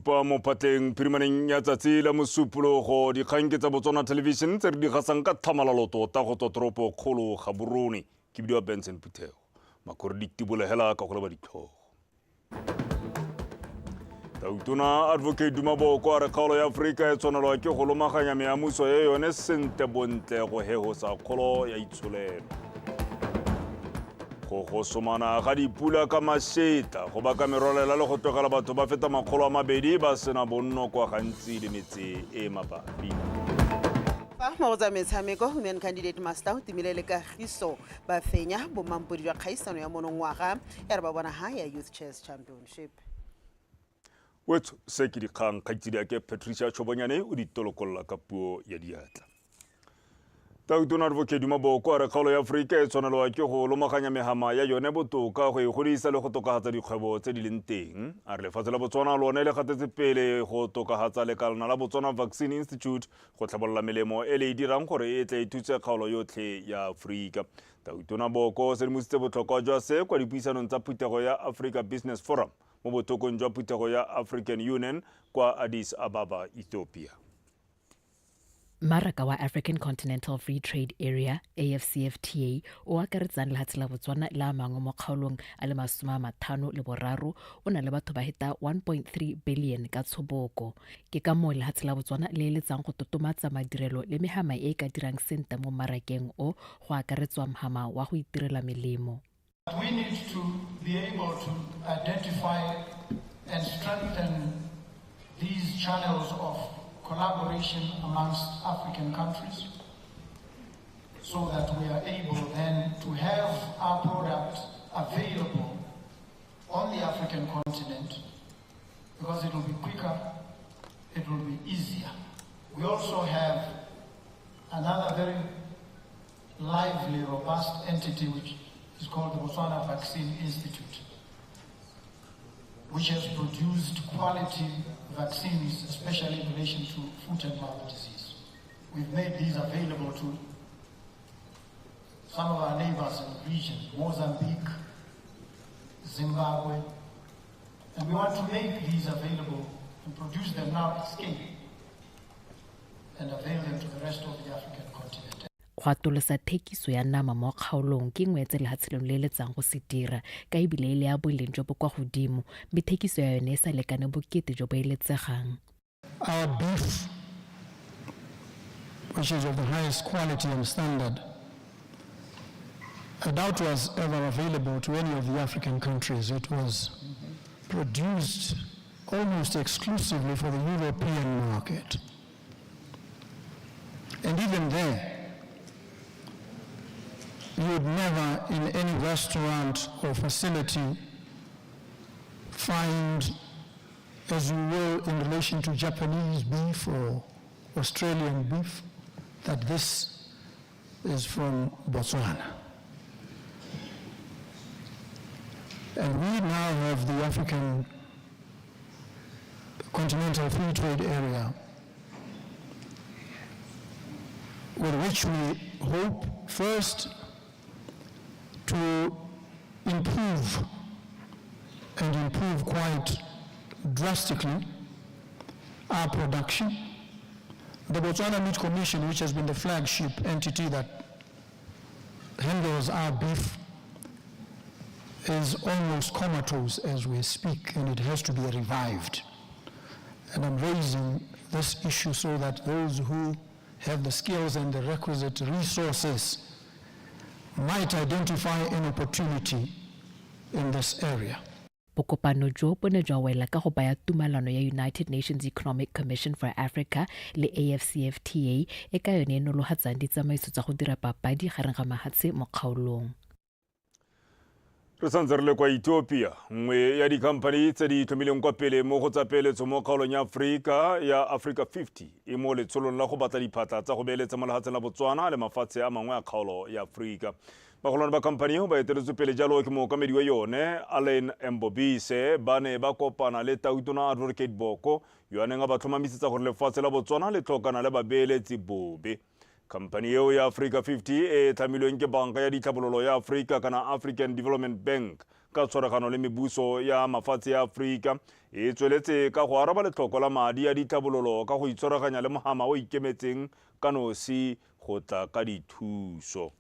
Supa mo phatleng phirimaneng ya tsatsi la Mosupologo. Dikgang ke tsa Botswana Television tse re di gasang ka tlhamalalo tota go tswa toropo kgolo Gaborone. Ke bidiwa Benson Phuthego. Makore di tibolegela ka go leba ditlhogo. Tautona Advocate Duma Boko a re kgaolo ya Aforika e tshwanelwa ke go lomaganya meamuso ya yone sentle bontle go hehosa kgolo ya itsholelo. Go gosomana ga dipula ka mašetla go baka merwalela le go tlogela batho ba feta 200 ba sena bonno kwa gantsi le metse e mabapi. Fa mo go tsa metshameko, Women Candidate Master o timile le kagiso ba fenya bomampodi jwa kgaisano ya monongwaga ya re ba bona ha ya Youth Chess Championship. Wetso, se ke dikgang kgaitsedi ake Patricia Chobonyane o di tolokolola ka puo ya diatla. Tautona Advocate Duma Boko a re kgaolo ya Aforika e tshwanelwa ke go lomaganya mehama ya yone botoka go e godisa le go tokafatsa dikgwebo tse di leng teng. A re lefatshe la Botswana lone le gatetse pele go tokafatsa lekalana la Botswana Vaccine Institute go tlhabolola melemo e le e dirang gore e tle e thuse kgaolo yotlhe ya Aforika. Tautona Boko o sedimositse botlhokwa jwa se kwa dipuisanong tsa phuthego ya Africa Business Forum mo bothokong jwa phuthego ya African Union kwa Addis Ababa, Ethiopia. Mmaraka wa African Continental Free Trade Area, AfCFTA, o akaretsang lehatshe la Botswana le a mangwe mo kgaolong a le 53, o na le batho ba heta 1.3 billion ka tshoboko. Ke ka moo lehatshe la Botswana le eletsang go totomatsa madirelo le mehama e e ka dirang senta mo mmarakeng o, go akaretswa mhama wa go itirela melemo. We need to be able to identify and strengthen these channels of collaboration amongst African countries so that we are able then to have our product available on the African continent, because it will be quicker, it will be easier. We also have another very lively, robust entity which is called the Botswana Vaccine Institute, which has produced quality vaccines, especially in relation to foot and mouth disease. We've made these available to some of our neighbors in the region, Mozambique, Zimbabwe, and we want to make these available and produce them now at scale and avail them to the rest of the African continent. Go atolosa thekiso ya nama mo kgaolong ke nngwe tse lehatshe leno le eletsang go se dira ka ebile e le ya boleng jo bo kwa godimo, mme thekiso ya yone e sa lekane bokete jo bo eletsegang. Our beef, which is of the highest quality and standard, I doubt was ever available to any of the African countries. It was produced almost exclusively for the European market. And even there, you would never in any restaurant or facility find, as you will in relation to Japanese beef or Australian beef, that this is from Botswana. And we now have the African Continental Free Trade Area, with which we hope first to improve, and improve quite drastically, our production. The Botswana Meat Commission, which has been the flagship entity that handles our beef, is almost comatose as we speak, and it has to be revived. And I'm raising this issue so that those who have the skills and the requisite resources might identify an opportunity in this area. Bokopano jo bo ne jwa wela ka go baya tumalano ya United Nations Economic Commission for Africa le AfCFTA e ka yone e nolohatsang ditsamaiso tsa go dira papadi gareng ga mahatshe mo kgaolong. Re santse re le kwa Ethiopia, nngwe ya dikhamphani tse di tlhomileng kwa pele mo go tsa peeletso mo kgaolong ya Aforika ya Africa 50 e mo letsholong la go batla diphatla tsa go beeletsa mo lefatsheng la Botswana le mafatshe a mangwe a kgaolo ya Aforika. Bagolwane ba khamphani eo ba eteletswe pele jalo ke mookamedi wa yone Alain Mbobise ba ne ba kopana le Tautona Advocate Boko yo a neng a ba tlhomamisetsa gore lefatshe la Botswana le tlhokana le babeeletsi bobe. Khamphani eo ya Africa 50 e e tlhamilweng ke Banka ya Ditlhabololo ya Aforika kana African Development Bank ka tshwaragano le mebuso ya mafatshe a Aforika e tsweletse ka go araba letlhoko la madi a ditlhabololo ka go itshwaraganya le mohama o ikemetseng ka nosi go tla ka dithuso.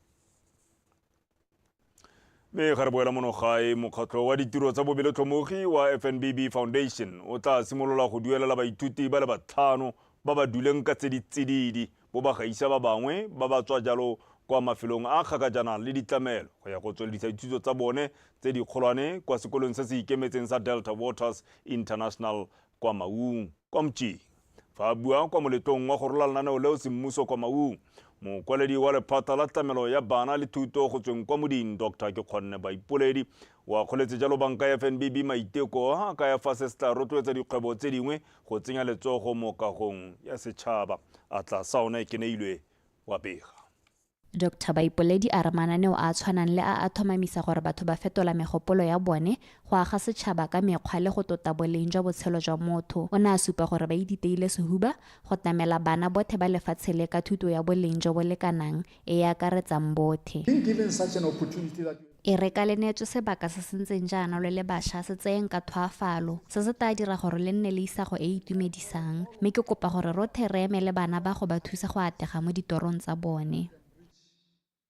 Mme ga re boela mono gae, mokgatlho wa ditiro tsa bobelotlhomogi wa FNBB Foundation o tla simolola go duelela baithuti ba le batlhano ba ba duleng ka tse di tsididi bo ba gaisa ba bangwe ba ba tswa jalo kwa mafelong a kgakajana le ditlamelo go ya go tsweledisa dithuto tsa bone tse dikgolwane kwa sekolong se se ikemetseng sa Delta Waters International kwa Maung kwa Mtšing. Fa a bua kwa moletlong wa go rola lenaneo leo semmuso kwa Maung, mokwaledi wa lephata la tlamelo ya bana le thuto go tsweng kwa moding Dr Kekgonne Baipoledi o akgoletse jalo banka ya FNBB maiteko a kaya fa se se tla rotloetsa dikgwebo tse dingwe go tsenya letsogo mo kagong ya setšhaba. A tla sa ona e keneilwe wa bega. Dr Baipoledi a re mananeo a a tshwanang le a a tlhomamisa gore batho ba fetola megopolo ya bone go aga setšhaba ka mekgwa le go tota boleng jwa botshelo jwa motho. O ne a supa gore ba ititeile sehuba go tlamela bana bothe ba lefatshe le ka thuto ya boleng jo bo lekanang e e akaretsang bothe. Being given such an opportunity that E re ka le neetswe sebaka se se ntseng jaana lo le bašwa, se tseyeng ka tlhoafalo. Se se tla dira gore le nne le isago e e itumedisang. Mme ke kopa gore rothe re eme le bana ba go ba thusa go atlega mo ditorong tsa bone.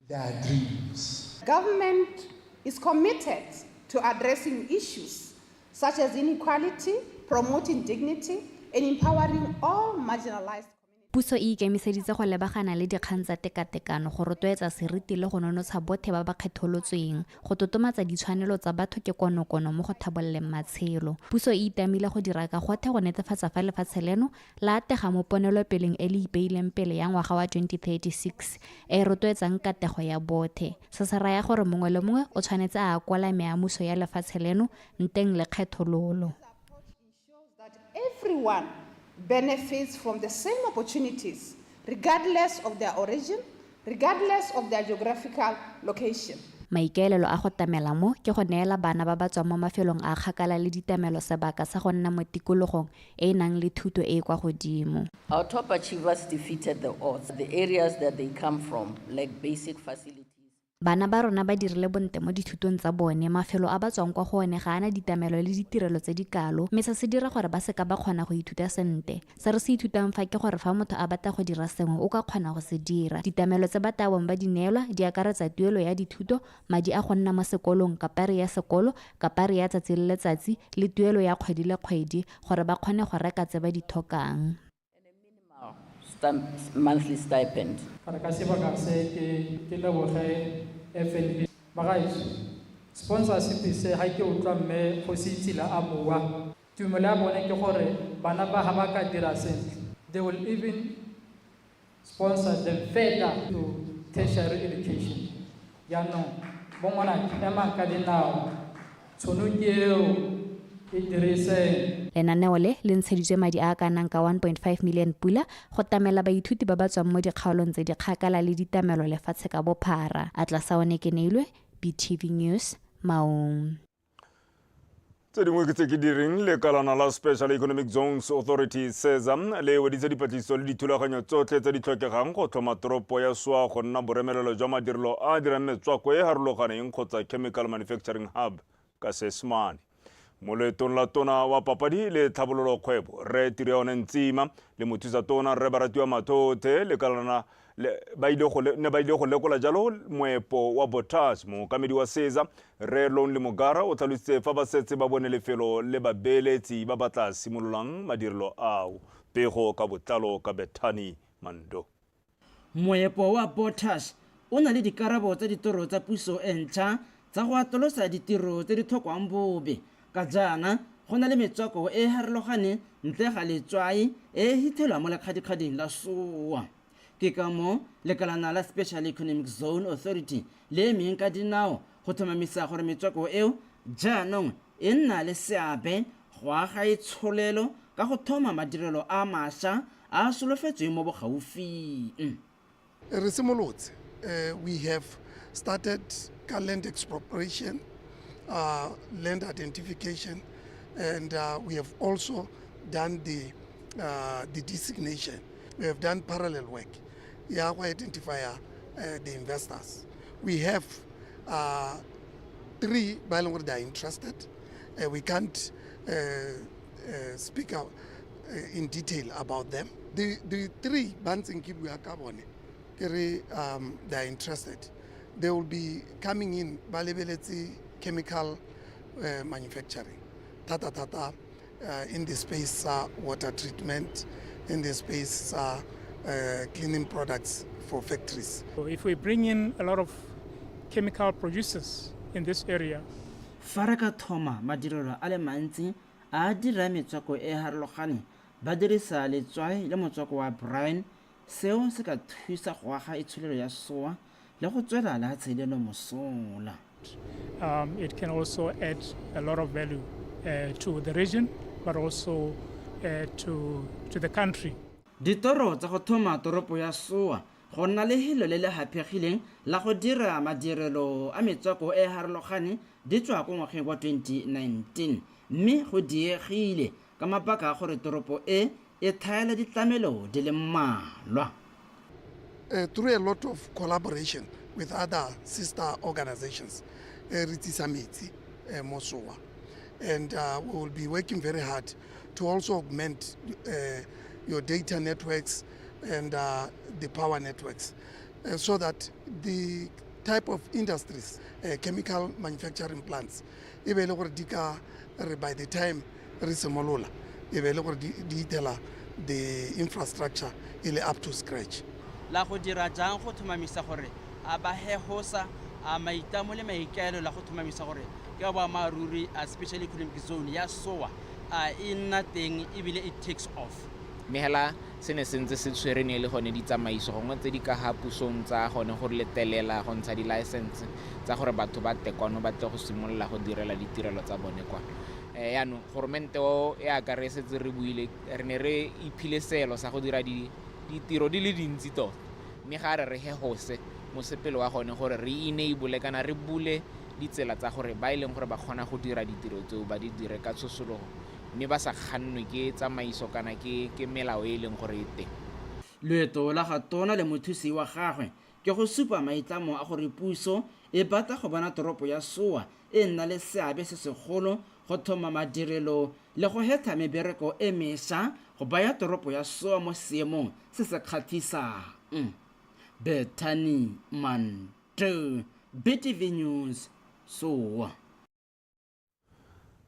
Their dreams. Government is committed to addressing issues such as inequality, promoting dignity, and empowering all marginalized. Puso e ikemiseditse go lebagana le dikgang tsa tekatekano go rotloetsa seriti le go nonotsha bothe ba ba kgetholotsweng. Go totomatsa ditshwanelo tsa batho ke konokono mo go thabololeng matshelo. Puso e itamile go dira ka gothe go netefatsa fa lefatshe leno la atega mo ponelopeleng e le ipeileng pele ya ngwaga wa 2036 e e rotloetsang katego ya bothe. Se se raya gore mongwe le mongwe o tshwanetse a akola meamuso ya lefatshe leno nteng le kgethololo. That everyone benefits from the same opportunities, regardless of their origin, regardless of their geographical location. Maikaelelo a go tamela mo ke go neela bana ba ba tswang mo mafelong a kgakala le ditamelo sebaka sa go nna mo tikologong e e nang le thuto e e kwa godimo. Our top achievers defeated the odds. The areas that they come from lack basic facilities. Bana ba rona ba dirile bontle mo dithutong tsa bone, mafelo a ba tswang kwa go one ga ana ditamelo le ditirelo tse di kalo, mme se se dira gore ba seka ba kgona go ithuta sentle. Se re se ithutang fa ke gore fa motho a batla go dira sengwe o ka kgona go se dira. Ditamelo tse ba tlabong ba di neelwa di akaretsa tuelo ya dithuto, madi a go nna mo sekolong, kapari ya sekolo, kapari ya tsatsi le letsatsi le tuelo ya kgwedi le kgwedi gore ba kgone go reka tse ba di tlhokang. Monthly stipend. Re ka sebaka se ke leboge FNB. Bagaetsho, sponsorship se ha ke utlwa mme Kgosi Tsila a bua, tumelo ya bone ke gore bana ba ha ba ka dira sentle, they will even sponsor them further to tertiary education. Jaanong bo ngwanake, emang ka dinao, tshono ke eo, e diriseng. Lenaneo le le ntsheditswe madi a a ka nnang ka 1.5 million pula go tamela baithuti ba ba tswang mo dikgaolong tse di kgakala le ditamelo lefatshe ka bophara. Atlasaone Keneilwe, BTV News, Maung. Tse dingwe ke tse ke di reng lekalana la Special Economic Zones Authority SEZA le weditse dipatlisiso le dithulaganyo tsotlhe tse di tlhokegang go tlhoma toropo ya Sowa go nna boremelelo jwa madirelo a a dirang metswako e e harologaneng kgotsa Chemical Manufacturing Hub ka Seesemane. Mo loetong la tona wa papadi le tlhabololo kgwebo Rre Tireone Ntsima le mothusa tona Rre Baratiwa Mathothe lekalana ba ile go ne ba ile go lekola jalo moepo wa Botas. Mookamedi wa SEZA Rre Lonely Mogara o tlhalositse fa ba setse ba bone lefelo le babeeletsi ba ba tla simololang madirelo ao. Pego ka botlalo ka Bethany Mando. Moepo wa Botas o na le dikarabo tsa ditoro tsa puso e ntšha tsa go atolosa ditiro tse di tlhokwang bobe. Ka jaana go na le metswako e e harologaneng ntle ga letswai e e hithelwang mo lekgadikgading la Sowa. Ke ka moo lekalana la Special Economic Zone Authority le emeng ka dinao go tlhomamisa gore metswako eo jaanong e nna le seabe go aga itsholelo ka go thoma madirelo a mašwa a a solofetsweng mo bogaufing. Re simolotse, we have started ka land expropriation, land identification, and we have also done the designation. We have done parallel work. ya go identifya the investors. We have three ba e leng gore they are interested. We can't speak out in detail about them. The three ba ntseng ke bua ka bone ke re they are interested. They will be coming in ba lebeletse chemical manufacturing thata thata in the space sa water treatment, in the space sa cleaning products for factories. So if we bring in a lot of chemical producers in this area, Fa re ka thoma madirelo a le mantsi a a dira metswako e e harologaneng ba dirisa letswai le motswako wa brine, seo se ka thusa go aga itsholelo ya Sowa le go tswela lehatshe leno mosola. It can also add a lot of value to the region, but also to the country. Ditoro tsa go thoma toropo ya Sowa go nna lehelo le le haphegileng la go dira madirelo a metswako e e harologaneng di tswa ko ngwageng wa 2019, mme go diegile ka mabaka a gore toropo e e thaela ditlamelo di le mmalwa. Through a lot of collaboration with other sister organizations, re tsisa metsi mo Sowa, and we will be working very hard to also augment your data networks and the power networks, so that the type of industries, chemical manufacturing plants, e be e le gore di ka re by the time re simolola e be e le gore di itela the infrastructure e le up to scratch. La go dira jang go tlhomamisa gore a ba hehosa a maitlamo le maikaelelo la go tlhomamisa gore ke boammaaruri a special economic zone ya Sowa a e nna teng ebile it takes off. Mme hela se ne se ntse se tshwere ne e le gone ditsamaiso gongwe tse di ka ga pusong tsa gone go letelela go ntsha di-license tsa gore batho ba tle kwano ba tle go simolola go direla ditirelo tsa bone kwa. Yaanong goromente o e aka re setse re buile, re ne re iphile seelo sa go dira ditiro di le dintsi tota, mme ga re re hehose mosepele wa gone gore re enable kana re bule ditsela tsa gore ba e leng gore ba kgona go dira ditiro tseo ba di dire ka tshosologo, mme ba sa kgannwe ke tsamaiso kana ke melao e e leng gore e teng. Loeto la ga tona le mothusi wa gagwe ke go supa maitlamo a gore puso e batla go bona toropo ya Sowa e nna le seabe se segolo go thoma madirelo le go hetha mebereko e mešwa go baya toropo ya Sowa mo seemong se se kgatlhisang. Bethany Manto, BTV News, Sowa.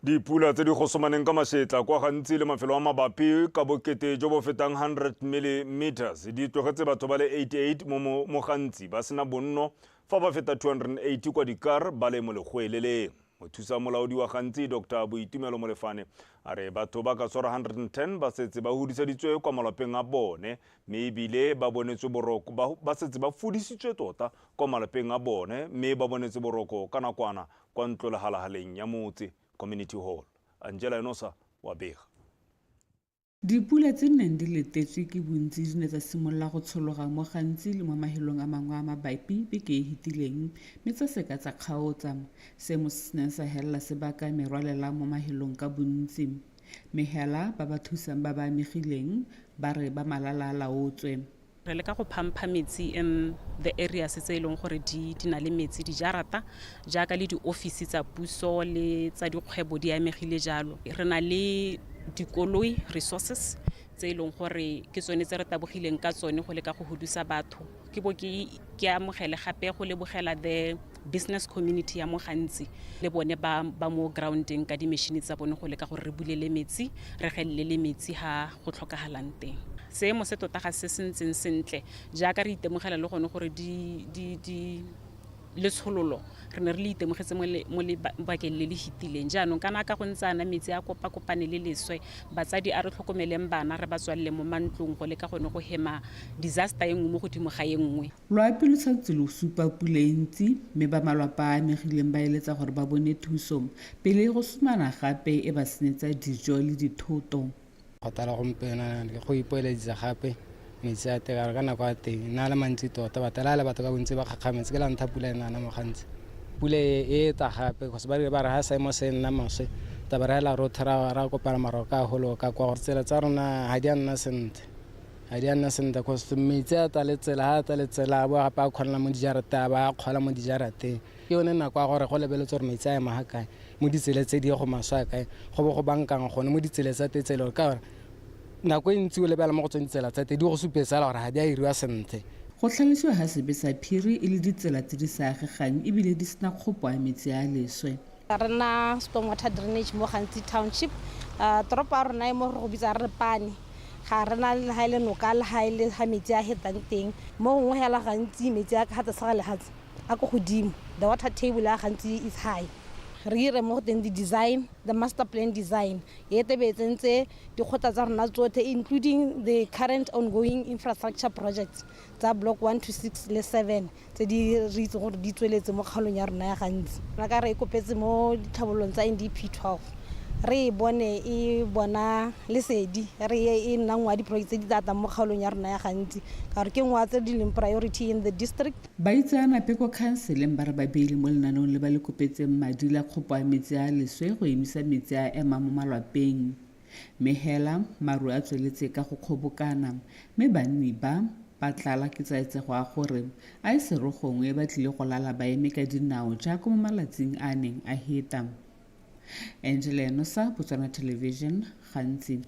Dipula tse di gosomaneng ka mašetla kwa gantsi le mafelo a mabapi ka bokete jo bo fetang 100 millimeters di tlogetse batho ba le 88 mo gantsi ba sena bonno, fa ba feta 280 kwa Dikar ba le mo legoeleleng. Mothusa molaodi wa Gantsi Dr Boitumelo Molefane a re batho ba ka tshwara 110 ba setse ba hudiseditswe kwa malapeng a bone, mme ebile ba bonetswe boroko ba setse ba fudisitswe tota kwa malapeng a bone, mme ba bonetse boroko ka nakwana kwa ntlo lehalahaleng ya motse, community hall. Angela Enosa wa bega. Dipula tse di neng di letetswe ke bontsi di ne tsa simolola go tshologa mo Gantsi le mo mahelong a mangwe a mabapi beke e fetileng, mme tsa seka tsa kgaotsa. Seemo se se neng sa helela se baka merwalela mo mahelong ka bontsi. Mme hela ba ba thusang ba ba amegileng ba re ba malala a laotswe. Re leka go pumpa metsi in the areas tse e leng gore di na le metsi, dijarata jaaka le di-office tsa puso le tsa dikgwebo di amegile jalo. Re na le dikoloi, resources tse e leng gore ke tsone tse re tabogileng ka tsone go leka go hudusa batho. Ke bo ke amogele gape go lebogela the business community ya mo Gantsi, le bone ba mo groundeng ka di-machine tsa bone go leka gore re bulele metsi, re gelele le metsi ha go tlhokagalang teng. Seemo se tota ga se se ntseng sentle jaaka re itemogela le gone gore di letshololo re ne re le itemogetse mo lebakeng le le fetileng. Jaanong kana ka go ntse ana metsi a kopakopane le leswe, batsadi a re tlhokomeleng bana, re ba tswalele mo mantlong go leka gone go hema disaster e nngwe mo godimo ga e nngwe. Loapi lo santse lo supa pula e ntsi, mme ba malapa a amegileng ba eletsa gore ba bone thuso pele go sumana gape e ba senyetsa dijo le dithoto. Go tala gompieno go ipoeleditse gape metsi a teng ka nako ya teng nna le mantsi tota, batala le batho ka bontsi ba kgakgametse ke la ntlha pula e nana mo Gantsi. Pula e etla gape because ba rile ba re ha seemo se nna maswe taba re hela rothe ra kopana maroka a golo ka kwa gore tsela tsa rona ha di a nna sentle. Ga di a nna sentle cause metsi a tla le tsela, ga a tla le tsela a boa gape a kgolela mo dijarateng, a ba a kgola mo dijarateng. Ke yone nako ya gore go lebeletse gore metsi a ema ga kae mo ditsela tse di ye go maswe a kae, go bo go bankangwa gone mo ditsela tsa teng tsele ka gore nako e ntsi o lebelela mo go tsone ditsela tsa teng di go supetsa fela gore ga di a iriwa sentle. Go tlhalosiwa ga sebe sa phiri e le ditsela tse di sa agegang ebile di sena kgopo a metsi a a leswe. Ga re na storm water drainage mo Gantsi Township. Toropo ya rona e mo re go bitsa re re pane. Ga re na le ga e le noka le ga e le ga metsi a hetang teng. Mo gongwe hela gantsi metsi a ka tlase ga lehatshe a ko godimo. The water table ya Gantsi is high. Re ire mo go teng di design, the master plan design e tebe e tsentse dikgotla tsa rona tsothe including the current ongoing infrastructure projects tsa block 1 to 6 le 7. tse di re itseng gore di tsweletse mo kgaolong ya rona ya Gantsi. Re ka re e kopetse mo ditlhabololong tsa NDP 12, re e bone e bona lesedi, re e nna nngwe ya diproject tse di tla tlang mo kgaolong ya rona ya Gantsi ka gore ke nngwe ya tse di leng priority in the district. Baitseanape kwa khanseleng ba re ba beile mo lenaneong le ba le kopetseng madi la kgopo a metsi a a leswe go emisa metsi a a emang mo malwapeng. Mme hela, maru a tsweletse ka go kgobokana, mme banni ba, ba tlala ketsaetsego a gore a e se re gongwe ba tlile go lala ba eme ka dinao jaaka mo malatsing a a neng a heta. Angela Enosa, Botswana Television, Gantsi.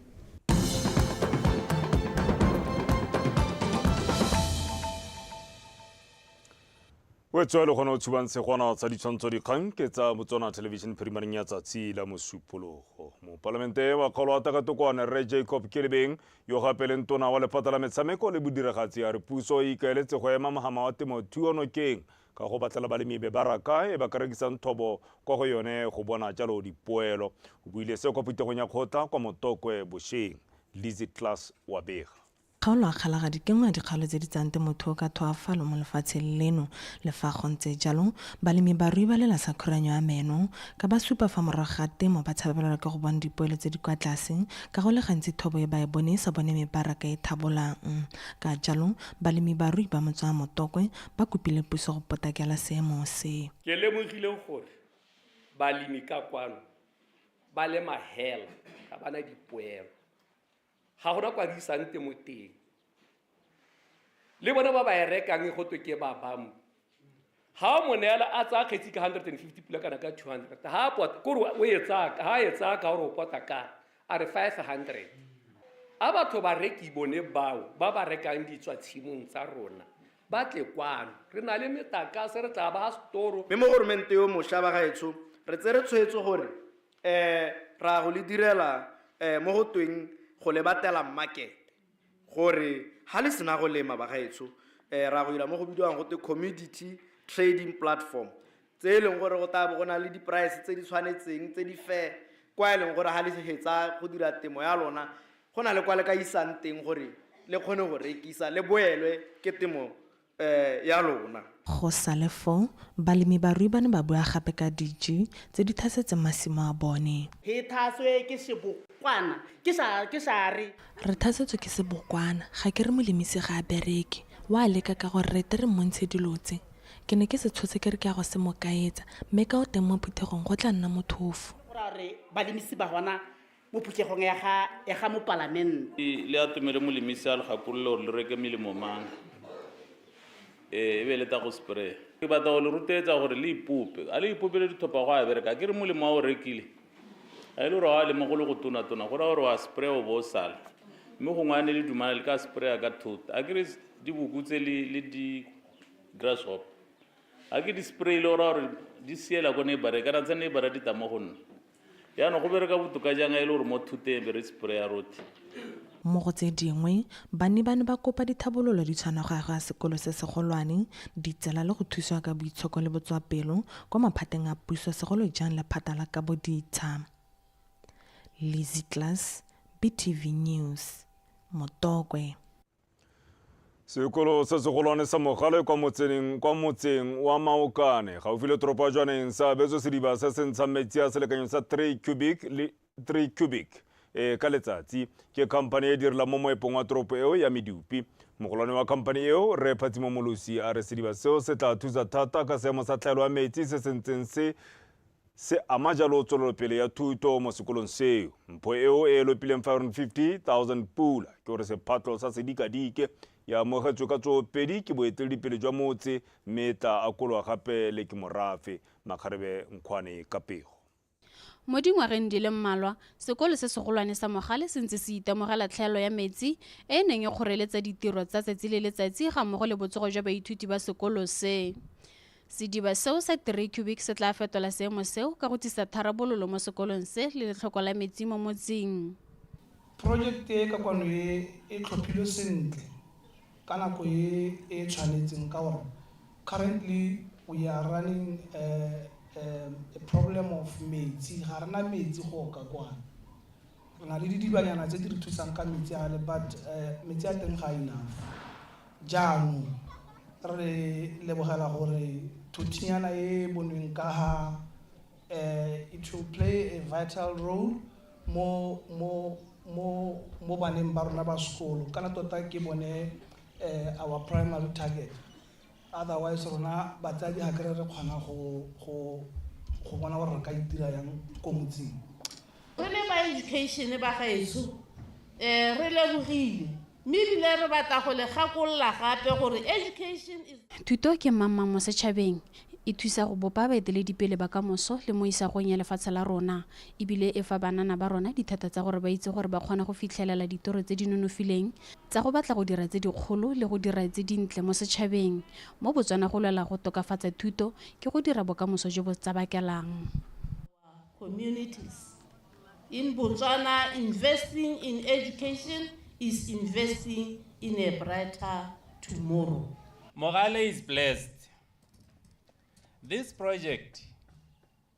O tswa le gone o tshubang segwana tsa ditshwantsho dikgang ke tsa Botswana Television phirimaneng ya tsatsi la Mosupologo. Mopalamente wa kgaolo wa Takatokwane Rre Jacob Kelebeng yo gape leng tona wa lephata la metshameko le bodiragatsi a re puso e ikaeletse go ema mohama wa temothuo nokeng ka go batlela balemi mebaraka e ba ka rekisang thobo kwa go yone go bona jalo dipoelo. O buile se kwa phuthegong ya kgotla kwa Motokwe bosheng. Lizzy Klaas wa bega. Kgaolo ya Kgalagadi ke nngwe ya dikgaolo tse di tsayang temothuo ka thoafalo mo lefatsheng leno. Le fa go ntse jalo, balemi-barui ba lela sa khuranyo ya meno ka ba supa fa morago ga temo ba tshabelelwa ke go bona dipoelo tse di kwa tlase ka go le gantsi thobo e ba e bone e sa bone mebaraka e thabolang. Ka jalo, balemi-barui ba motse wa Motokwe ba kopile puso go potakela seemo se. Ke lemogile gore balemi ka kwano ba lema hela, ga ba na dipoelo. Ga gona kwa di isang temo teng. Le bone ba ba e rekang go twe ke ba bambu. Ga o mo neela a tsaya kgetsi ka 150 pula kana ka 200. Ha a pota, kore o e tsaya, ha e tsaya ka gore o pota ka, a re 500. A batho bareki bone bao ba ba rekang ditswa tshimong tsa rona ba tle kwano. Re na le metakase, re tla ba setoro. Mme mo goromente yo mosha bagaetsho, re tsere tshwetso gore um ra go le direla um mo go tweng go le batela market gore ha le sena go lema bagaetsho um ra go dira mo go bidiwang go twe commodity trading platform tse e leng gore go tla bo go na le di-price tse di tshwanetseng tse di fair kwa e leng gore ha le hetsa go dira temo ya lona go na le kwa le ka isang teng gore le kgone go rekisa le boelwe ke temo eh, ya lona. Go sale foo, balemi-barui ba ne ba bua gape ka diji tse di thasetseng masimo a bone. He thaswe ke sebokwana, ke sa, ke sa re. Re thasetswe ke sebokwana, ga ke re molemisi ga a bereke, wa leka ka gore re ete re mmontshe dilo tse. Ke ne ke se tshotse ke re ke ya go se mo kaetsa, mme ka o teng mo phuthegong go tla nna mothofo. Go raya gore balemisi ba gona mo phuthegong ya ga, ya ga mopalamente. Le atomele molemisi a le gakolole gore le reke melemo mang, ee, e be le ta go spray. Ke batla go le rotloetsa gore le ipope. A le ipopele dithopa go a bereka. Akere molemo a o rekile, ga e le gore wa lema go le go tona-tona, go raya gore wa spray o bo o sala. Mme gongwe a ne le dumana le ka sprayer ka thota. Akere diboko tse le, le di grasshopper. Ga ke di sprayile go raya gore di siela ko neighbor, kana tsa neighbor di tla mo go nna. Jaanong go bereka botoka jang a e le gore mo thoteng be re sprayer rotlhe. Mo go tse dingwe, banni ba ne ba kopa dithabololo di tshwana go agwa sekolo se segolwane, ditsela le go thusiwa ka boitshoko le botswapelo kwa maphateng a puso segolo jang lephata la kabo ditsha. Lizzy Klaas, BTV News, Motokwe. Sekolo se segolwane sa Mogale kwa motseneng kwa motseng wa Maokane gaufi le toropo ya Jwaneng se abetswe sediba se se ntshang metsi a selekanyo sa 3 cubic le 3 cubic e ka letsatsi ke khamphani e direlang mo moepong wa toropo eo ya Medupi. Mogolwane wa khamphani eo Rre Phatsimo Molosi a re sediba seo se tla thusa thata ka seemo sa tlhaelo ya metsi se se ntseng se Se ama jalo tswelelopele ya thuto mo sekolong seo. Mpho eo e e lopileng 550,000 pula ke gore sephatlo sa sedikadike e amogetswe ka tsoopedi ke boeteledipele jwa motse mme e tla akolwa gape le ke morafe. Makgarebe Nkhwane ka pego. Mo dingwageng di le mmalwa, sekolo se segolwane sa Mogale se ntse se itemogela tlhaelo ya metsi e e neng e kgoreletsa ditiro tsa tsatsi le letsatsi gammogo le botsogo jwa baithuti ba sekolo se. Sediba seo sa 3 cubic se tla fetola seemo seo ka go tsisa tharabololo mo sekolong se le letlhoko la metsi mo motseng. Project e ka kwano e e tlhophilwe sentle ka nako e e tshwanetseng ka gore currently we are running a, a, a problem of metsi ga rena metsi go ka kwana re na le didibanyana tse di re thusang ka metsi ale but metsi a teng ga a enough Jaanong re lebogela gore thothinyana e e bonweng ka ga it will play a vital role mo mo mo mo baneng ba rona ba sekolo kana tota ke bone our primary target. Otherwise rona batsadi ga kere re kgona go go go bona gore re ka itira yang ko motseng. Re le ba education ba gaetsho um re lebogile mme ebile re batla go le gakolola gape gore education is. Thuto ke mmangmang mo setšhabeng. E thusa go bopa baeteledipele ba kamoso le mo isagong ya lefatshe la rona. E bile e fa banana ba rona dithata tsa gore ba itse gore ba kgona go fitlhelela ditoro tse di nonofileng tsa go batla go dira tse dikgolo le go dira tse dintle mo setšhabeng. Mo Botswana go lwela go tokafatsa thuto ke go dira bokamoso jo bo tsabakelang. Communities. In Botswana, investing in education is investing in a brighter tomorrow. Mogale is blessed. This project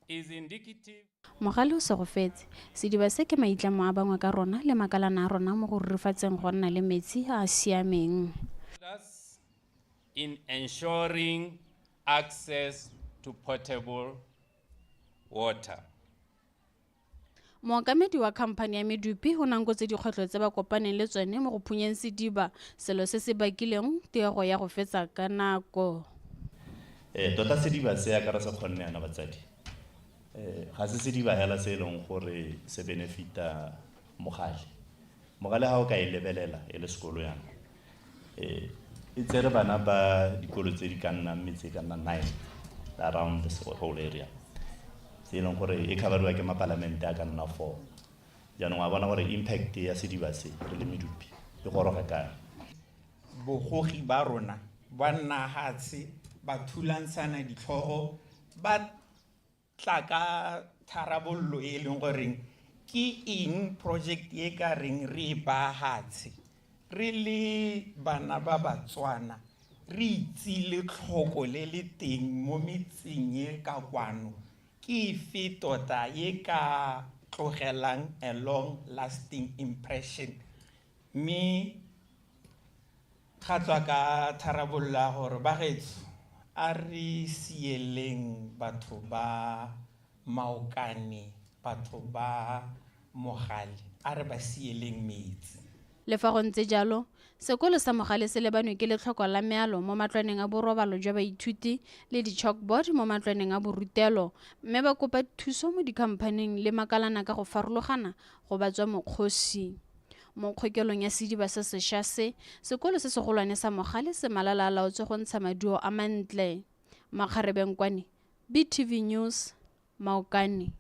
is indicative. Mogale o segofetse. Sediba se ke maitlamo a bangwe ka rona le makalana a rona mo go rurifatseng go nna le metsi a a siameng. Us in ensuring access to potable water. Mookamedi wa khamphani ya Medupi o nankotse dikgwetlho tse ba kopaneng le tsone mo go phunyeng sediba, selo se se bakileng tiego ya go fetsa ka nako. Tota sediba se yaka re se kgonne yana batsadi, ga se sediba hela se e leng gore se benefita Mogale. Mogale ga o ka e lebelela e le sekolo yana, e tsere bana ba dikolo tse di ka nnang metse e ka nna 9 around this whole area, tse e leng gore e coveriwa ke mapalamente a ka nna 4. Jaanong wa bona gore impact ya sediba se re le Medupi e goroga kae. Bogogi ba rona ba nna hatshe, ba thulantshana ditlhogo, ba tla ka tharabololo e e leng goreng ke eng project e ka reng re e baya hatshe. Re le bana ba Batswana re itse letlhoko le le teng mo metseng e ka kwano, ke efe tota e ka tlogelang a long lasting impression. Mme ga tswa ka tharabololo ya gore bagaetsho a re sieleng batho ba Maokane, batho ba Mogale, a re ba sieleng metsi. Le fa go ntse jalo, sekolo sa Mogale se lebanwe ke letlhoko la mealo mo matlwaneng a borobalo jwa baithuti le di-chalkboard mo matlwaneng a borutelo, mme ba kopa thuso mo dikhamphaning le makalana ka go farologana go ba tswa mokgosi. Mo kgokelong ya sediba se sešwa se, sekolo se segolwane sa Mogale se malala a laotswe go ntsha maduo a mantle. Makgarebe Nkwane, BTV News, Maokane.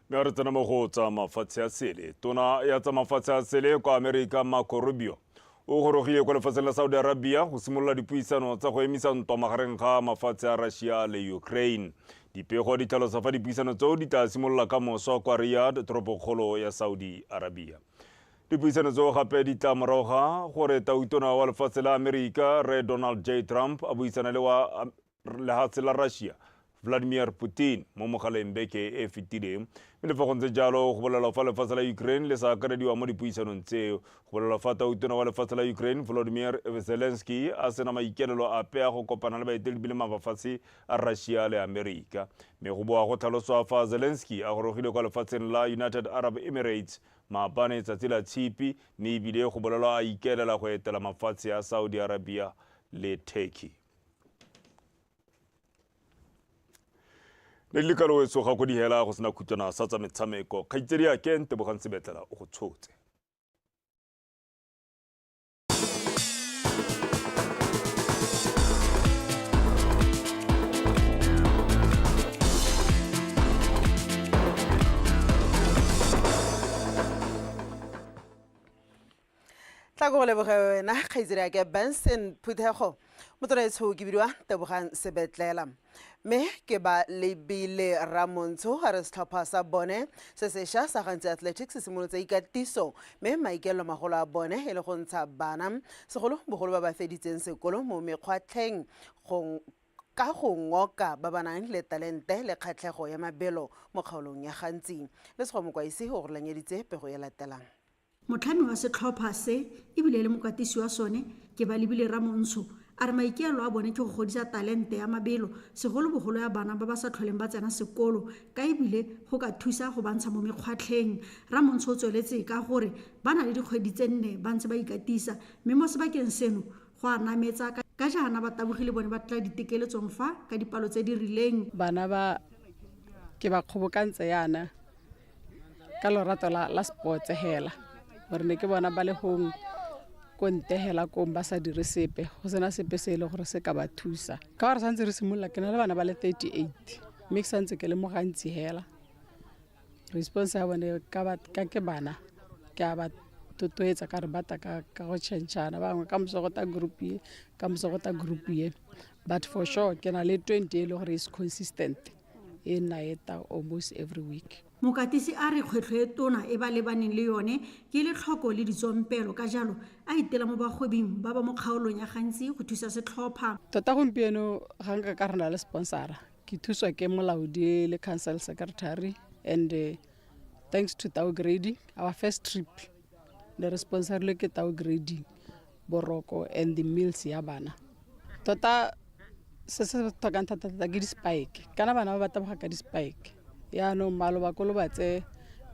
Mme re tsena mo go tsa mafatshe a sele. Tona ya tsa mafatshe a sele kwa Amerika Marco Rubio o gorogile kwa lefatsheng la Saudi Arabia go simolola dipuisano tsa go emisa ntwa magareng ga mafatshe a Russia le Ukraine. Dipego di tlhalosa fa dipuisano tseo di tla simolola ka moso kwa Riyadh, toropokgolo ya Saudi Arabia. Dipuisano tseo gape di tla morago ga gore tautona wa lefatshe la Amerika Rre Donald J. Trump a buisana le wa lehatshe la Russia Vladimir Putin mo mogaleng beke e fetileng. Mme le fa go ntse jalo, go bolelwa fa lefatshe la Ukraine le sa akarediwa mo dipuisanong tseo. Go bolelwa fa tautona wa lefatshe la Ukraine Volodymyr Zelensky a sena maikaelelo ape a go kopana le baeteledipele mafatshe a Russia le Amerika. Mme go boa go tlhaloswa fa Zelensky a gorogile kwa lefatsheng la United Arab Emirates maabane tsatsi la Tshipi, mme ebile go bolelwa a ikaelela go etela mafatshe a Saudi Arabia le Turkey. Ne le kalo etso ga go dihela go sena khutwana sa tsa metshameko kgaitsedi ya ke Ntebogang Sebetlela o go tshotse. Tla go leboge wena kgaitsedi ya ke Benson Phuthego motswalaetsho ke bidiwa Tebogang Sebetlela mme ke ba lebile Ramontsho ga re setlhopha sa bone se sešwa sa Gantsi Athletics se simolotse ikatiso mme maikaelelo magolo a bone e le go ntsha bana segolo bogolo ba ba feditseng sekolo mo mekgwatlheng ka go ngoka ba ba nang le talente le kgatlhego ya mabelo mo kgaolong ya Gantsi. Le Sego Mokwaisi o go lanyeditse pego e latelang. Motlhami wa setlhopha se ebile le mokatisi wa sone ke ba lebile Ramontsho a re maikaelelo a bone ke go godisa talente ya mabelo segolobogolo ya bana ba ba sa tlholeng ba tsena sekolo ka ebile go ka thusa go bantsha mo mekgwatlheng. Ramontsho o tsweletse ka gore ba na le dikgwedi tse 4 ba ntse ba ikatisa mme mo sebakeng seno go a nametsa ka jaana ba tabogile bone ba tla ditekeletsong fa ka dipalo tse di rileng. Bana ba ke ba kgobokantse yana ka lorato la sports hela gore ne ke bona ba le gong ko ntehela kong ba sa dire sepe go sena sepe se e le gore se ka ba thusa. Ka gore santse re simolola ke na le bana ba le 38 mme ke santse ke le mo gantsi hela. Response ya bone ka ke bana ke a ba totoetsa ka re bata ka go tšhentšhana bangwe ka moso go ta group ye ka moso go ta group ye, but for sure ke na le 20 e le gore is consistent e nna e ta almost every week. Mokatisi a re kgwetlho e tona e ba lebaneng le yone ke letlhoko le ditsompelo ka jalo a itela mo bagwebing ba ba mo kgaolong ya Gantsi go thusa setlhopha. Tota gompieno ga nka ka re na le sponsora ke thuswa ke molaodi le council secretary and thanks to Tau Grading our first trip ne re sponsorilwe ke Tau Grading boroko and the meals ya bana. Tota se se tlhokang thata-thata ke di-spike kana bana ba ba taboga ka di-spike yaanong maloba ko lobatse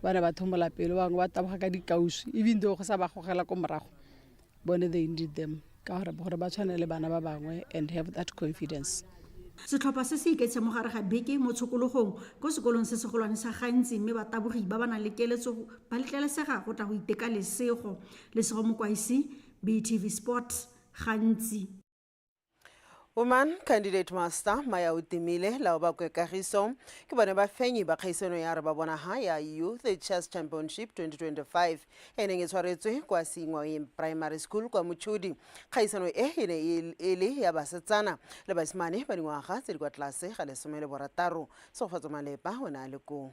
ba ne ba thomola pelo bangwe ba taboga ka dikausu even though go sa ba gogela ko morago bone they need them ka gore ba tshwane le bana ba bangwe and have that confidence. Setlhopha se se iketsa mo gare ga beke mo tshokologong ko sekolong se segolwane sa Gantsi mme batabogi ba ba nang le keletso ba letlelesega go tla go iteka lesego. Lesego Mokwaisi, BTV Sports, Gantsi. Woman Candidate Master Maya Utimile lao ba Kagiso ke bone ba fenyi ba kgaisano ya re ba bona ha ya Youth Chess Championship 2025 e neng e tshwaretswe kwa Sengweng Primary School kwa Mochudi. Kgaisano e e ne e le ya basetsana le basimane ba dingwaga tse di kwa tlase ga 16. Segofatso Malepa o ne a le koo.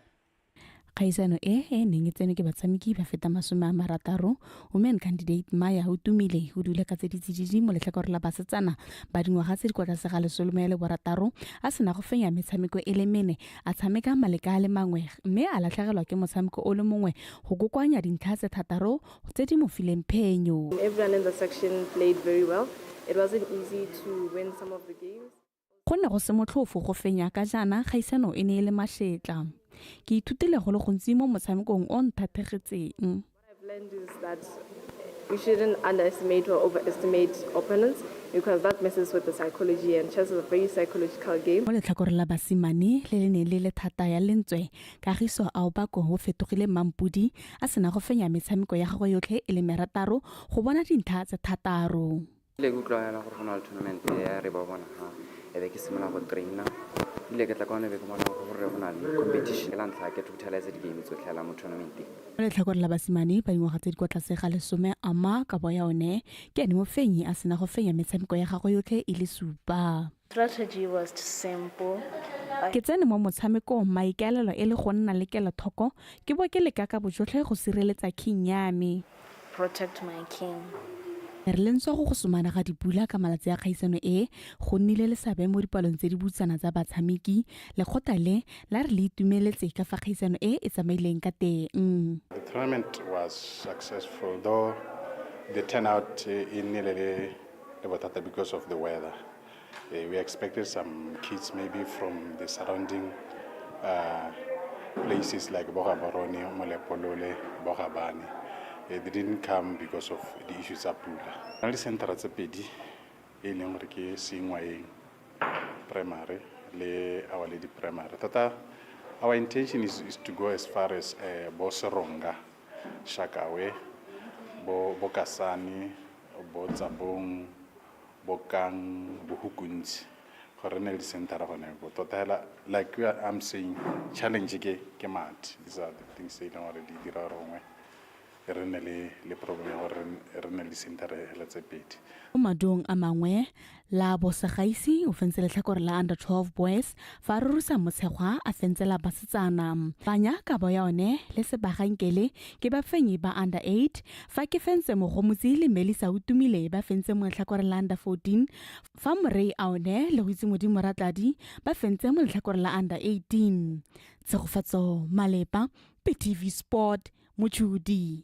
Kgaisano e e neng e tsenwe ke batshameki ba feta 60, Women Candidate Maya Utumile o dule ka tse di tsididi mo letlhakoreng la basetsana ba dingwaga tse di kwa tlase ga 16 a sena go fenya metshameko e le mene a tshameka maleka a le mangwe mme a latlhegelwa ke motshameko o le mongwe go kokoanya dintlha tse 6 tse di mo fileng phenyo. Everyone in the section played very well. It wasn't easy to win some of the games. Go ne go se motlhofo go fenya ka jaana kgaisano e ne e le mašetla. Ke ithutile go le gontsi mo motshamekong o nthathegetseng. What I've learned is that we shouldn't underestimate or overestimate opponents because that messes with the psychology, and chess is a very psychological game. Mo letlhakoreng la basimane le le neng le le thata ya lentswe, Kagiso Aobako o fetogile mampodi a sena go fenya metshameko ya gagwe yotlhe e le 6 go bona dintlha tse 6. Le ke utlwa hela gore go na le tournament ya re ba bona ha e be ke simolola go traina ile ke tla ka one be ke bona gore go na le competition la ntlha ke totalize di-game tsotlhe hela mo tournamenteng. Mo letlhakoreng la basimane ba dingwaga tse di kwa tlase ga 10 ama kabo ya one ke ene mofenyi a sena go fenya metshameko ya gagwe yotlhe e le 7. Strategy was simple. Ke tsene mo motshamekong maikaelelo e le go nna le kelothoko ke bo ke leka ka bojotlhe go sireletsa king ya me. Protect my king. Re le ntswa go gosomana ga dipula ka malatsi a kgaisano e go nnile le seabe mo dipalong tse di butsana tsa batshameki. Lekgotla le la re le itumeletse ka fa kgaisano e e tsamaileng ka teng. The tournament was successful, though the turnout e nnile le bothata because of the weather. We expected some kids maybe from the surrounding places like Bogaborone, Molepolole, Bogabane. They didn't come because of the issues of pula. Re le centre tse pedi e leng gore ke Sengwaeng Primary le Our Lady Primary. Tota our intention is, is to go as far as bo Seronga, Shakawe, bo bo Kasane, bo Tsabong, bo Kang, bo Hukuntsi gore re nne le di-centera gone ko. Tota hela like we are, I'm saying challenge ke ke madi. These are the things tse e leng gore di dira gore gongwe re nne le le problem ya gore re nne le di-centera hela tse pedi. Mo maduong a mangwe, la Bosegaisi o fentse letlhakore la Under 12 Boys fa Rurusa Motshegwa a fentse la basetsana. Banya kabo ya one le Sebagankele ke bafenyi ba Under 8 fa Kefentse Mogomotsi le Melissa Utumile ba fentse mo letlhakoreng la Under 14 fa Morei Aone le Goitsemodimo Ratladi ba fentse mo letlhakoreng la Under 18. Tshegofatso Malepa, PTV Sport, Mochudi.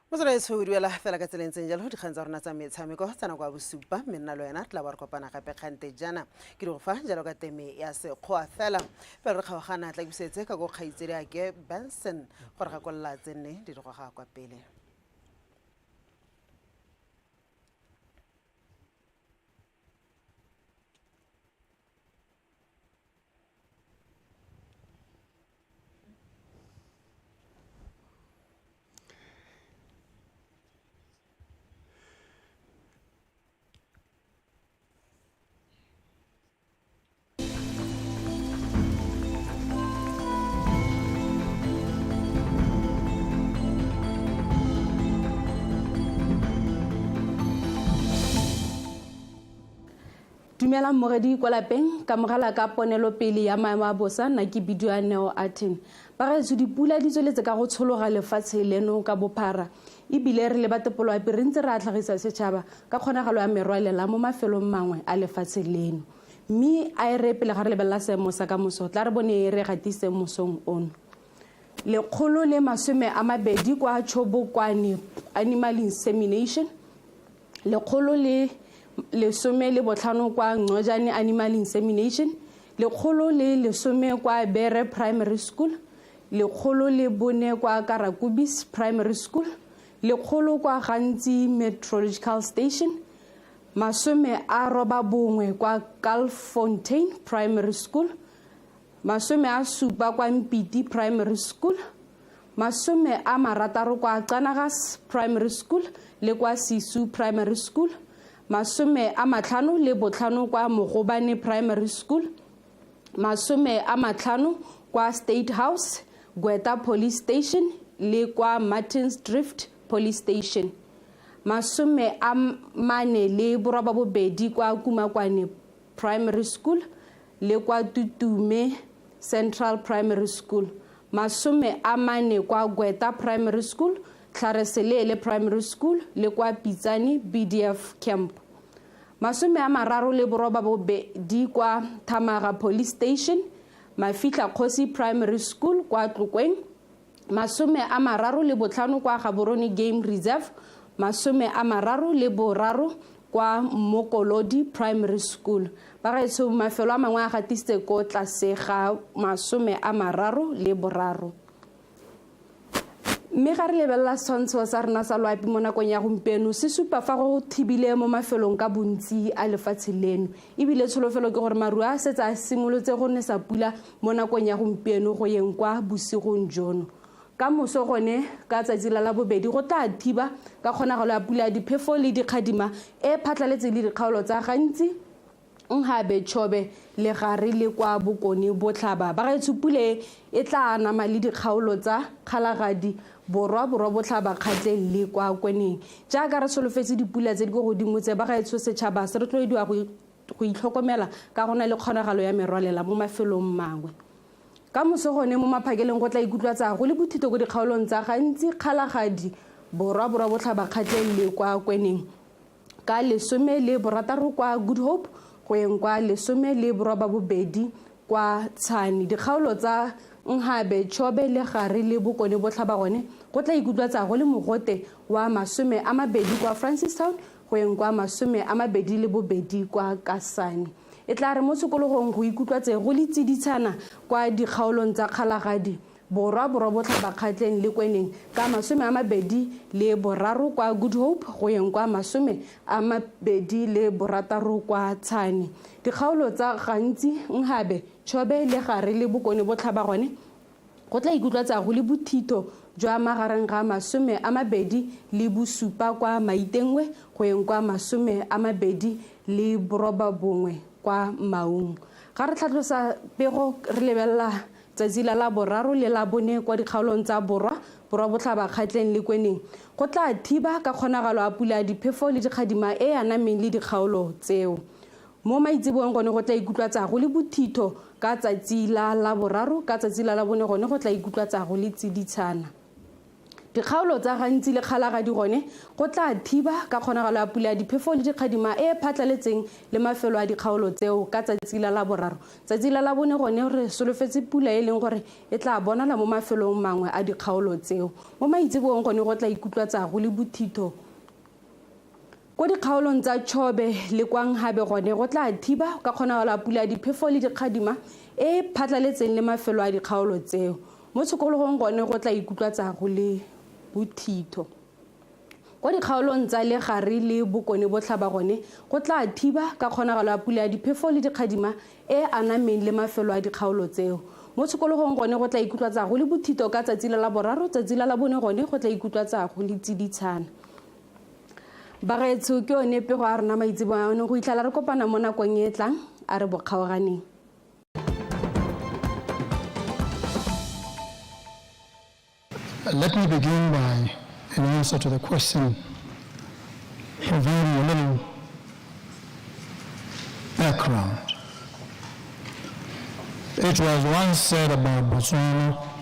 Motswalaetsho o duela fela ka tsela e ntseng jalo dikgang tsa rona tsa metshameko tsa nako ya bosupa mme nna le wena tla ba re kopana gape kgante jaana ke di go fa jalo ka teme ya sekgowa fela pele re kgaogana tla busetse ka ko kgaitsedi ake Benson gore gakolola tse nne di di goga kwa pele. Dumelang moredi kwa lapeng ka mogala ka ponelopele ya maemo a bosa nna ke bidiwa Neo Aten. Bagaetsho dipula di tsweletse ka go tshologa lefatshe leno ka bophara ebile re le ba tepoloapi re ntse re a tlhagisa setšhaba ka kgonagalo ya merwalela mo mafelong mangwe a lefatshe leno. Mme a e re pele ga re lebelela seemo sa ka moso tla re bone e re gatise mosong ono. 120 kwa Chobokwane Animal Insemination, 115 kwa Ncojane Animal Insemination, 110 kwa Bere Primary School, 104 kwa Karakubis Primary School, 100 kwa Gantsi Meteorological Station, 91 kwa Kalkfontein Primary School, 70 kwa Mpiti Primary School, 60 kwa Canagas Primary School le kwa Sisu Primary School, 55 kwa Mogobane Primary School, 50 kwa State House, Gweta Police Station le kwa Martins Drift Police Station, 48 kwa Kumakwane Primary School le kwa Tutume Central Primary School, 40 kwa Gweta Primary School, Tlhareseleele Primary School le kwa Pitsane BDF Camp, 38 kwa Thamaga Police Station, Mafitla Kgosi Primary School kwa Tlokweng, 35 kwa Gaborone Game Reserve, 33 kwa Mmokolodi Primary School. Bagaetsho mafelo a mangwe a gatisitse ko tlase ga 33. Mme ga re lebelela setshwantsho sa rona sa loapi mo nakong ya gompieno se supa fa go thibile mo mafelong ka bontsi a lefatshe leno. Ebile tsholofelo ke gore maru a setse a simolotse go nesa pula mo nakong ya gompieno go yeng kwa bosigong jono. Ka moso gone ka tsatsi la Labobedi go tla thiba ka kgonagalo ya pula ya diphefo le dikgadima e phatlaletse le dikgaolo tsa Gantsi, Nhabe, Chobe, Legare le kwa Bokone Botlhaba. Bagaetsho pula e e tla anama le dikgaolo tsa Kgalagadi, Borwa, Borwa Botlhaba, Kgatleng le kwa Kweneng. Jaaka re solofetse dipula tse di ko godimo tse, bagaetsho setšhaba se rotloediwa go go itlhokomela ka go na le kgonagalo ya merwalela mo mafelong mangwe. Ka moso gone mo maphakeleng go tla ikutlwatsa go le bothito ko dikgaolong tsa Gantsi, Kgalagadi, Borwa, Borwa Botlhaba, Kgatleng le kwa Kweneng. Ka 16 kwa Good Hope go yeng kwa 18 kwa Tshane. Dikgaolo tsa Nhabe, Chobe, Legare le Bokone Botlhaba gone go tla ikutlwatsa go le mogote wa 20 kwa Francistown go yeng kwa 22 kwa Kasane. E tla re mo tshokologong go ikutlwatse go le tsiditshana kwa dikgaolong tsa Kgalagadi, Borwa, Borwa Botlhaba, Kgatleng le Kweneng ka 23 kwa Good Hope go yeng kwa 26 kwa Tshane. Dikgaolo tsa Gantsi, Nhabe, Chobe le Gare le Bokone Botlhaba gone go tla ikutlwatsa go le bothitho jwa magareng ga 27 kwa Maitengwe go yeng kwa 29 kwa Maung. Ga re tlhatlhosa pego re lebelela tsatsi la Laboraro le Labone kwa dikgaolong tsa Borwa, Borwa Botlhaba, Kgatleng le Kweneng. Go tla thiba ka kgonagalo a pula ya diphefo le dikgadima e e anameng le dikgaolo tseo. Mo maitseboeng gone go tla ikutlwatsa go le bothitho ka tsatsi la Laboraro, ka tsatsi la Labone gone go tla ikutlwatsa go le tsiditshana. Dikgaolo tsa Gantsi le Kgalagadi gone go tla thiba ka kgonagalo ya pula ya diphefo le dikgadima e e phatlaletseng le mafelo a dikgaolo tseo ka tsatsi la Laboraro. Tsatsi la Labone gone re solofetse pula e leng gore e tla bonala mo mafelong mangwe a dikgaolo tseo. Mo maitseboeng gone go tla ikutlwatsa go le bothitho Ko dikgaolong tsa Chobe le kwa Nhabe gone go tla thiba ka kgonagalo ya pula ya diphefo le dikgadima e e phatlaletseng le mafelo a dikgaolo tseo. Mo tshokologong gone go tla ikutlwatsa go le bothitho. Kwa dikgaolong tsa Legare le Bokone Botlhaba gone go tla thiba ka kgonagalo ya pula ya diphefo le dikgadima e e anameng le mafelo a dikgaolo tseo. Mo tshokologong gone go tla ikutlwatsa go le bothito ka tsatsi la Laboraro, tsatsi la Labone gone go tla ikutlwatsa go le tsiditshana. Bagaetsho, ke yone pego ya rona maitseboa ano. Go itlhela re kopana mo nakong e e tlang, a re bo kgaoganeng. Let me begin by, in answer to the question, providing a little background. It was once said about Botswana